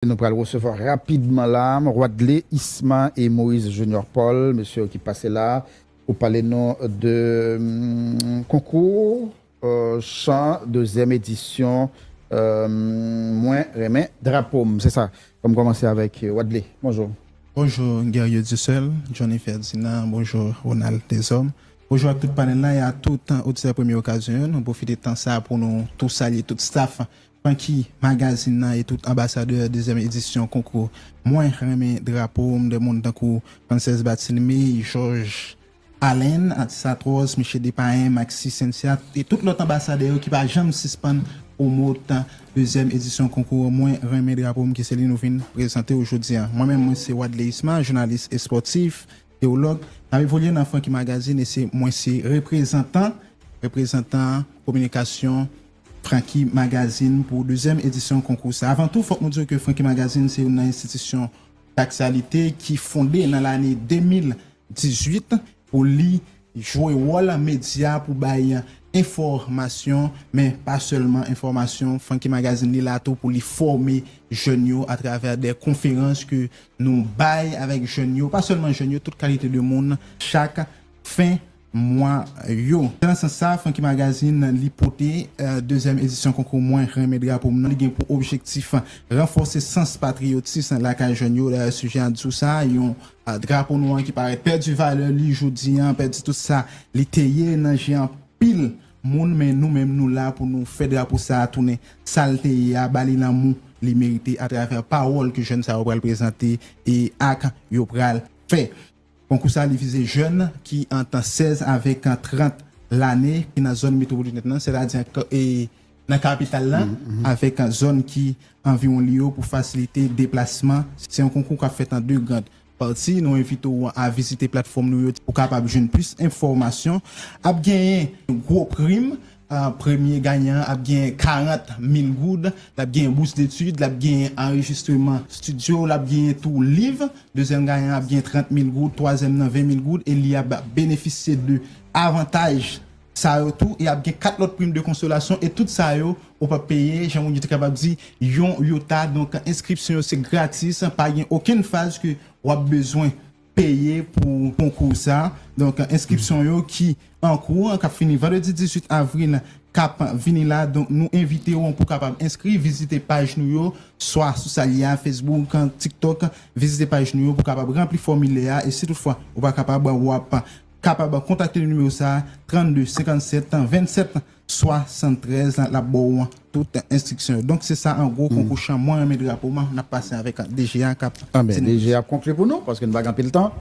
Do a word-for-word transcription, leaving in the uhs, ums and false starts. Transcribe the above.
Nou pral resevwa rapidman la Wadley Isma e Moïse Junior Paul, mesye yo ki pase la pou pale nou de mm, konkou euh, chan dezyèm edisyon euh, Mwen renmen drapo m. Se sa. An n kòmanse avèk euh, Wadley. Bonjou. Bonjou Guerrier Dieuseul, Johnny Ferdinand, bonjou Ronald Deshommes. Bonjou ak tout panèl la e a tout oditè Premye Okazyon yo. Nou pwofite tan sa pou nou tou salye tout staff Francky Magazine nan e tout anbasadè dezyèm edisyon konkou Mwen renmen drapo m, de moun tankou Frances Batsilme, Georges Allen, Atis Atwòs, Miche Depayen, Maxi Cynthia e tout lòt anbasadè yo ki pa janm sispann pwomot dezyèm edisyon konkou Mwen renmen drapo m ki se li nou vin prezante w jodi a. Mwen menm mwen se Wadley Isma, jounalis espòtif, tewològ. M ap evolye nan Francky Magazine e se mwen se reprezantan reprezantan kominikasyon Francky Magazine pou dezyèm edisyon konkou sa. Avan tou, fòk nou di w ke Francky Magazine se youn nan enstitisyon daktyalite ki fonde nan lane de mil dizuit pou li jwe wòl medya pou bay enfòmasyon, men pa sèlman enfòmasyon. Francky Magazine li la tou pou li fòme jèn yo atravè de konferans ke nou bay avèk jèn yo, pa sèlman jèn yo, tout kalite de moun, chak fen mwa yo. Se nan sans sa, Francky Magazine li pote euh, dezyèm edisyon konkou Mwen renmen drapo m nan. Li gen pou objektif ranfòse sans patriyotis lakay jèn yo. Dayè, sijè a di w sa, yon euh, drapo nou an ki parèt pèdi valè li jodi an, pèdi tout sa li te ye nan je anpil moun, men nou menm nou la pou nou fè drapo sa a tounen sa l te ye a, ba li lanmou li merite atravè pawòl ke jèn sa yo pral prezante e ak yo pral fè. Konkou sa li vize jèn ki ant sèz avèk trant lane ki nan zòn metwopolitèn nan, sètadi nan kapital la, avèk zòn ki anviwon li yo pou fasilite deplasman. Se yon konkou k ap fèt an de grand pati. Nou envite w a vizite platfòm nou yo pou kapab jwenn plis enfòmasyon. Ap genyen gwo prim. Premye ganyan an ap genyen karant mil goud, l ap genyen bous detid, l ap genyen anrejistreman estidyo, l ap genyen tou liv. Dezyèm ganyan an ap genyen trant mil goud, twazyèm nan ven mil goud e li ap benefisye de avantaj sa yo tou e ap gen kat lòt prim de konsolasyon e tout sa yo ou p ap peye, jan moun yo te kapab di, yon yota. Donk enskripsyon yo se gratis, pa gen okenn faz ke w ap bezwen peye pou konkou sa. Donk enskripsyon yo ki an kou, k ap fini vandredi dizuit avril k ap vini la. Donk nou envite w pou kapab enskri, vizite paj nou yo, swa sou sa li a, Facebook, TikTok, vizite paj nou yo pou kapab ranpli fòmilè a e si toutfwa ou pa kapab, w ap kapab kontakte nimewo sa a, trannde senkannsèt vennsèt swasanntrèz, l ap ba w tout enstriksyon yo. Donk se sa an gwo konkou chan Mwen renmen drapo m, n ap pase avèk DG a k ap di nou plis. DG ap konkli pou nou paske n pa gen anpil tan.